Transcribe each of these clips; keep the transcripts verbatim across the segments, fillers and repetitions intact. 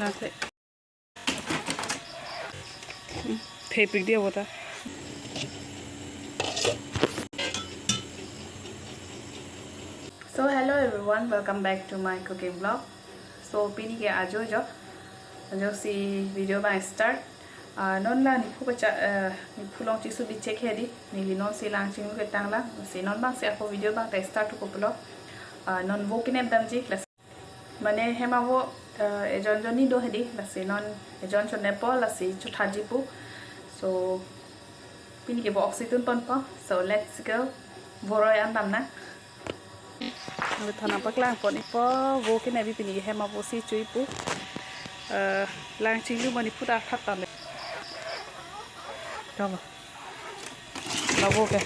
Nang the. Hmm, thepik dia bota. So hello everyone, welcome back to my cooking vlog. So pini ke ajo jo, ajo si video abang start. Ah, non la niphu kacha, eh, niphu long chisu bi chek hedi, neli non si lang chinglu ketang la, si non abang si ako video abang ta start thupo pulo. Ah, non vo kenep damji, lasi mane hem avo, eh, ejon jonni do hedi, lasi non ejon chonep po, lasi chothaji pu. So pini ke vo oxygen ponpo. So let's go. Voroi an damnang. Ang thana paklang pon ipo, vo kenep bi pini ke hem avo si cho-i pu. Eh, lang chinglu mane puta that tam. Dong. La vo ke.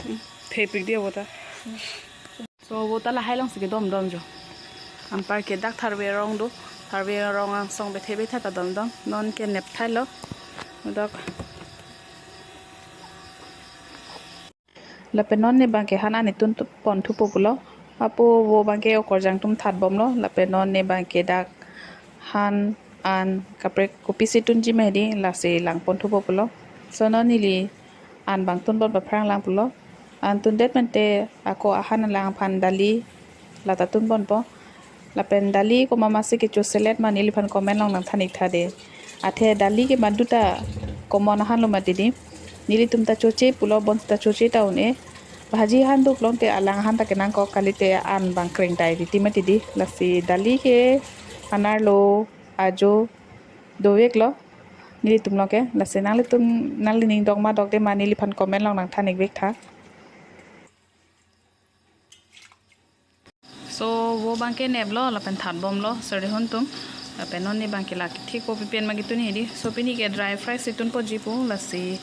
Hmm, thepik dia bota. So bota lahai long si kedom dom jo. Anpar ke dak tharve arong do. Tharve arong angsong bethe bethe ta dom dom. Non ke nep thailo. Dok. Lapen non ne abang ke han an itun tu-, pon thupo pulo. Apo vo abang ke okorjang atum that bomlo. Lapen non ne abang ke dak han an kaprek kopisi tunji ma hedi, lasi lang pon thupo pulo. So non neli an abang tun pon paphrang lang pulo. An tundet pen te ako ahan alang aphan dali lata tun ponpo. Lapen dali komat ma si kecho selet ma neliphan comment along nangthan ik tha de. Athe dali ke madu ta common ahan lo mati di. Nelitum ta choche pulo, bonsita choche ta un-e. Bhaji ahan duk long te alang ahan ta kenangkok, kalite an abang kreng tai titi mati di. Lasi dali ke anerlo ajo dovek lo nelitum lo ke. Lasi nanglitum, nangli ning dok ma dokde ma neliphan comment along nangthan ik vek tha. So vo abang ke neplo lapen that bomlo serdihun atum. Lapen non ne abang ke la kethik po pipen ma ketun hedi. So pini ke dry fry si tun ponji pu, lasi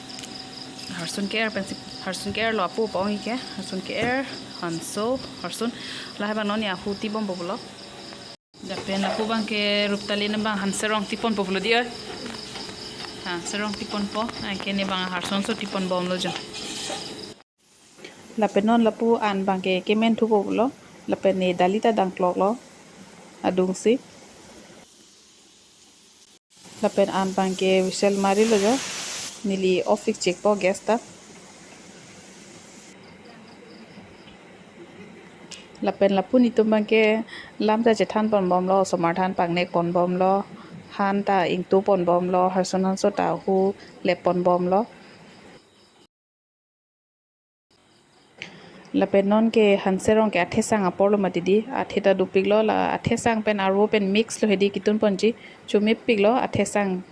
harsun ke-er pensi, harsun ke-er lo apo pa-ong ke, harsun ke-er, hanso, harsun. Lahai abang non ne ahu ti bompo pulo. Lapen lapu abang ke Ruptali ne abang han serong ti ponpo pulo di oi. Han serong ti ponpo, anke ne abang harsun so ti pon bomlo jo. Lapen non lapu an abang ke kemen thupo pulo, lapen ne dali ta dangklok lo adung si. Lapen an abang ke whistle marilo jo, neli off ik chekpo gas ta. Lapen lapu netum abang ke lam ta chethan pon bomlo, osomar than pangnek pon bomlo, han ta ingtu pon bomlo, harsun hanso ta ahu lep pon bomlo. Lapen non ke han serong ke athesang apor lo mati di, athe ta dopik lo, la athesang pen arvo pen mix lo hedi ketun ponji, chomepik lo athesang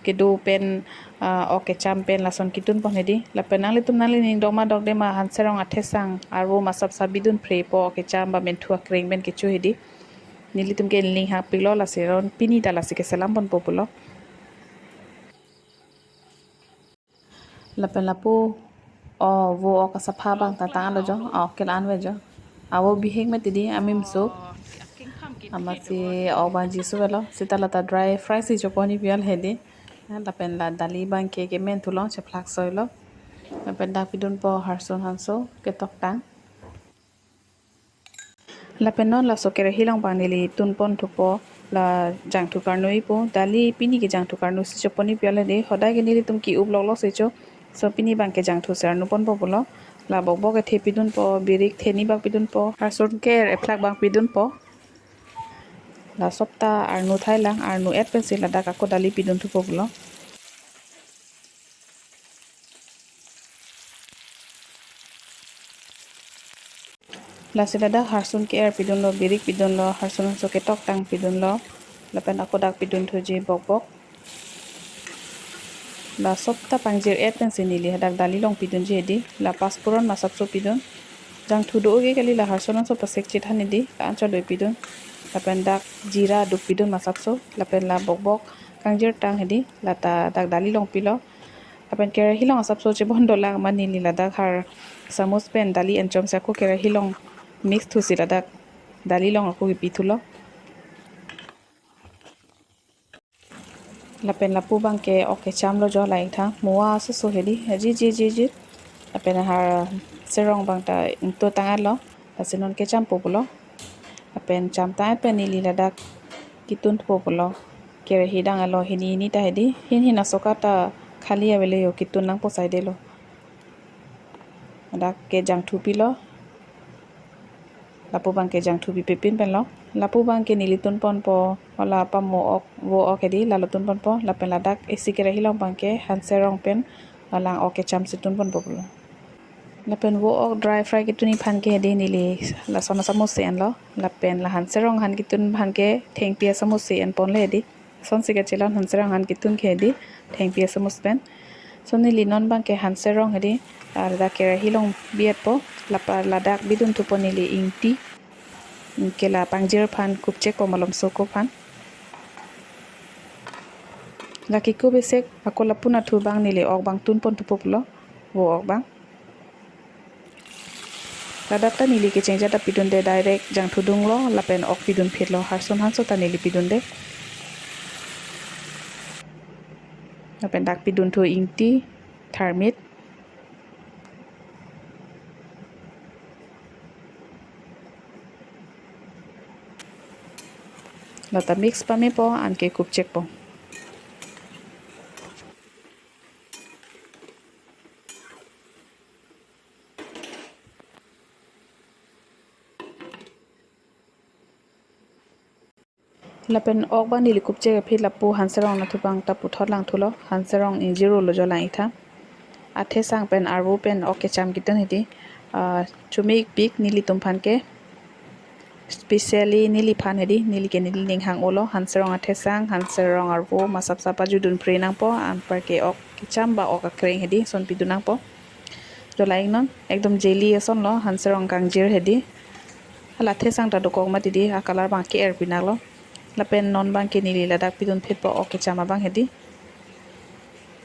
kedo pen, ah, ok kecham pen lason ketun pon hedi. Lapen nanglitum nangli ning dok ma dokde ma han serong athesang arvo masap sa bidun phre po, ok kecham ba menthu akreng pen kecho hedi. Nelitum ke ling hangpik lo, lasi non pini ta lasi keselam ponpo pulo. Lapen lapu, o, vo ok asapha abang ta tanglo jo, ok ke la-an ve jo. Avo bihek mati di amim so. Amatsi ok abang ji so velo. Seta lata dry fry si chopon ipi al hedi. Lapen la dali abang ke kemen thu long chephlak soi lo. Lapen dak pidunpo harsun hanso ketoktang. Lapen non laso kerahi along abang neli tun pon thupo, la jangthu karnu ipo, dali pini ke jangthu karnu si chopon ipi al hedi, hodai ke nelitum ke-up lok lok si cho, so pini abang ke jangthu si arnu ponpo pulo, la bokbok kethe pidunpo, birik theni bak pidunpo, harsun ke-er ephlak abang pidunpo, la sop ta arnu thai lang, arnu et pensi ladak ako dali pidun thupo pulo. Lasi ladak harsun ke-er pidunlo, birik pidunlo, harsun hanso ketoktang pidunlo, lapen ako dak pidun thuji bokbok. La sop ta pangjir et pensi neli hadak dali along pidunji hedi, la paspuron masapso pidun. Jangthu do-oke kali, la harsun hanso pasek chethan hedi, la anchot do pidun. Lapen dak jira duk pidun masapso, lapen la bokbok kangjirtang hedi, lata dak dali along pilo. Lapen kerahi along asapso chebon dolang, mane neli ladak har samus pen dali enchom si ako kerahi along mix thusi ladak dali along ako kipi thulo. Lapen lapu abang ke ok kechamlo jo, la ingthang moa soso hedi, ji ji ji ji. Lapen har serong abang ta ingto tang-etlo, lasi non kechampo pulo. Lapen cham tang-et pen neli ladak Kitun thupo pulo. Kerahi dang alo hini hini ta hedi. Hin hin asoka ta khali avelo, yo kitun nangpo saidelo. Ladak kejang thupilo. Lapu abang kejang thupi pepin penlo. Lapu abang ke neli tunponpo. Hala pamo ok, vo ok hedi, lalo tunponpo. Lapen ladak isi kerahi along abang ke hanserong pen alang ok kechamsi tunponpo pulo. Lapen vo ok dry fry kitun aphan ke hedi neli lason asap musi enlo. Lapen la hanserong aphan kitun aphan ke thengpi asap musi enponlo hedi. Sonsi kachelon hanserong aphan kitun ke hedi, thengpi asap mus pen. So neli non abang ke hanserong hedi, ah, ladak kerahi along bi-etpo, lapen ladak bidun thupo neli ingti. Ke la pangjir aphan kupchekpo malomso ako aphan. La kekup isik ako lapu nathu abang neli ok abang tunpon thupo pulo, vo ok abang. Ladak ta neli kechengja ta pidunde, direct jangthu dunglo lapen ok pidun phitlo, harsun hanso ta neli pidunde. Lapen dak pidun thu ingti, tharmit. Lata mix pamepo anke kupchekpo. Lapen ok abang neli kupchek aphi lapu hanserong nathu abang ta puthot langthulo, hanserong ingjir-olo jo lang-ik tha. Athesang pen arvo pen ok kecham kitun hedi, ah, chumi-ikpik nelitum aphan ke. Specially neliphan hedi, neli ke neli ning hang-olo, hanserong athesang, hanserong arvo, masap sap pajudun pre nangpo, anparke ok kecham ba ok akreng hedi, son pidun nangpo. Jo lang-ik non, ekdom jelly asonlo, hanserong kangjir hedi. Hala athesang ta dokok mati di, a-color abang ke-er pinaklo. Lapen non abang ke neli ladak pidun phitpo ok kecham abang hedi.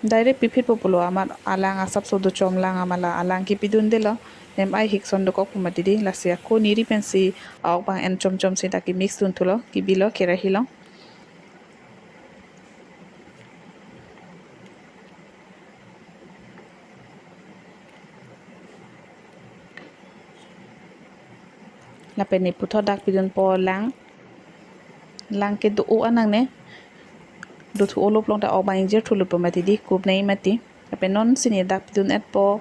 Direct piphitpo pulo, amat alang asapso dochom lang, amat la alang kepidundelo. Nem ai hikson dokokpo mati di, lasi ako neri pensi a-ok abang en chomchomsi dak ke mix dunthulo, kebilo kerahi along. Lapen ne puthot dak pidunpo lang. Lang kedo-o anang ne. Dothu-o lop long ta ok abang ingjir thulutpo mati di, kup nai mati. Lapen nonsi ne dak pidun-etpo,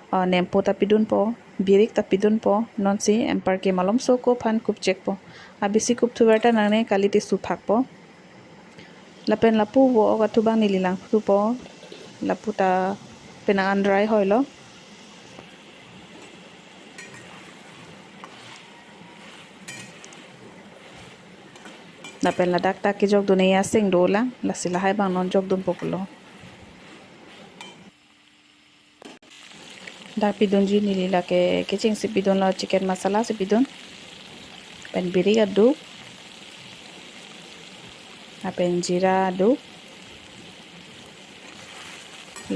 ah, nempo ta pidunpo, birik ta pidunpo, nonsi anparke malomso ako aphan kupchekpo. Abisi kupthuver ta nangne, kalite suphakpo. Lapen lapu vo ok athu abang neli langthupo. Lapu ta penang an dry hoilo. Lapen ladak ta kejok dun-e aseng dolang, lasi lahai abang non jok dunpo pulo. Dak pidunji neli lake kechengsi pidunlo, chicken masala si pidun. Pen birik aduk. Lapen jira aduk.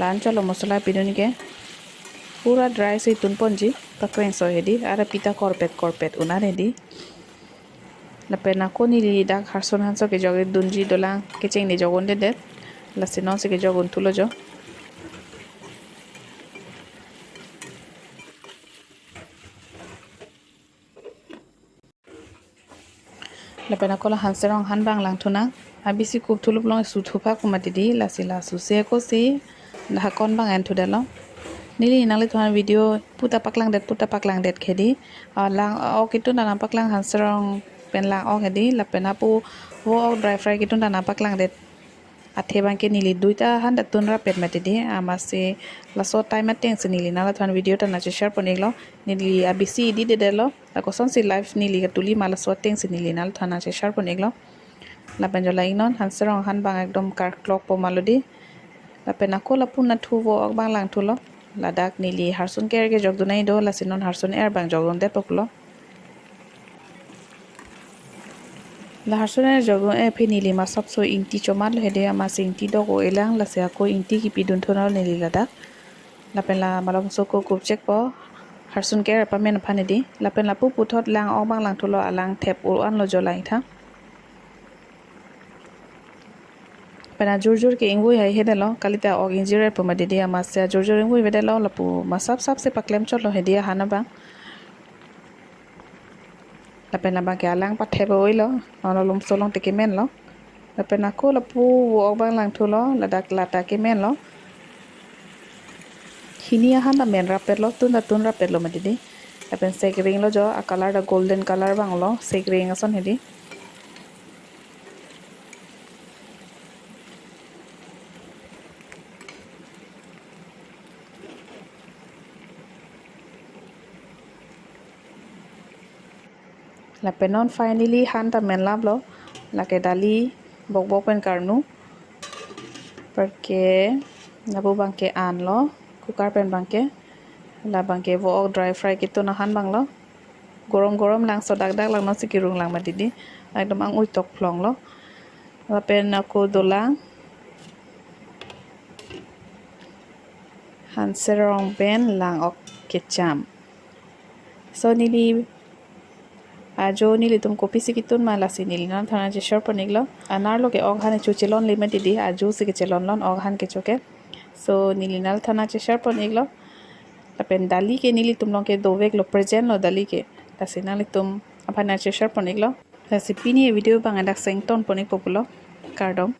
La-an cholo masala pidun ke. Pura dry si tunponji, pakrengso hedi, ara pita korpet korpet un-an hedi. Lapen ako neli dak harsun hanso kejok dunji dolang, kecheng ne jok dundedet. Lasi nonsi kejok dunthulo jo. Lapen ako la hanserong aphan abang langthunang. Abisi kupthulup long su thuphakpo mati di, lasi la suse akosi dak hakon abang enthudetlo. Neli nanglitumphan video puta paklangdet, puta paklangdet hedi. Ah, lang ok kitun ta nangpaklang, hanserong pen lang ok hedi, lapen lapu vo ok dry fry kitun ta nangpaklangdet. Athe abang ke neli duita aphan ta tunrapet mati di, amatsi laso time atengsi neli nanglitumphan video ta nangcheshare pon-iklo. Neli abisi ididedetlo, la kosonsi live neli katuli ma, laso atengsi neli nanglitumphan nangcheshare pon-iklo. Lapen jo lang-ik non, hanserong aphan abang ekdom karklokpo malo di. Lapen ako lapu nathu vo ok abang langthulo. Ladak neli harsun ke-er kejok dun-e do, lasi non harsun er abang jok dundetpo pulo. La harsun er jok dun-e aphi neli masapso ingti chomatlo hedi, amatsi ingti dok-o-e lang, lasi ako ingti kepi dunthunlo neli ladak. Lapen la malomso ako kupchekpo, harsun ke-er pamen aphan hedi. Lapen lapu puthot lang ok abang langthulo, alang thep-o anlo jo lang-ik tha. Pen ajurjur ke ingvoi haihedetlo, kalite ok ingjir-etpo mati di, amatsi ajurjur ingvoivedetlo, lapu masap sapsi paklem chotlo hedi ahan abang. Lapen labang ke alang pathep oilo, non alumso along te kemenlo. Lapen ako lapu vo-ok abang langthulo, ladak lata kemenlo. Hini ahan ta men rappetlo, tun ta tun rappetlo mati di. Lapen sekring lo jo, a-color ta golden color abang lo, sekring ason hedi. Lapen non finally han ta menlaplo, lake dali bokbok pen karnu. Anparke lapu abang ke anlo, cooker pen abang ke, labang ke vo-ok dry fry ketun ahan abang lo. Gorom gorom langso dakdak lang non si kerung lang mati di, ekdom ang-ui tok phlong lo. Lapen ako dolang, han serong pen lang-ok kecham. So neli ajo nelitum kopisi ketun ma lasi neli nangthan cheshare pon-iklo. Anerlo ke ok han kecho chelonle mati di, ajo si kechelon lon ok han kecho ke. So neli nangthan cheshare pon-iklo. Lapen dali ke nelitum along ke doveklo, present lo dali ke. Lasi nanglitum aphan nang cheshare pon-iklo. Lasi pini video abang ladak si ington pon-ikpo pulo. Kardom.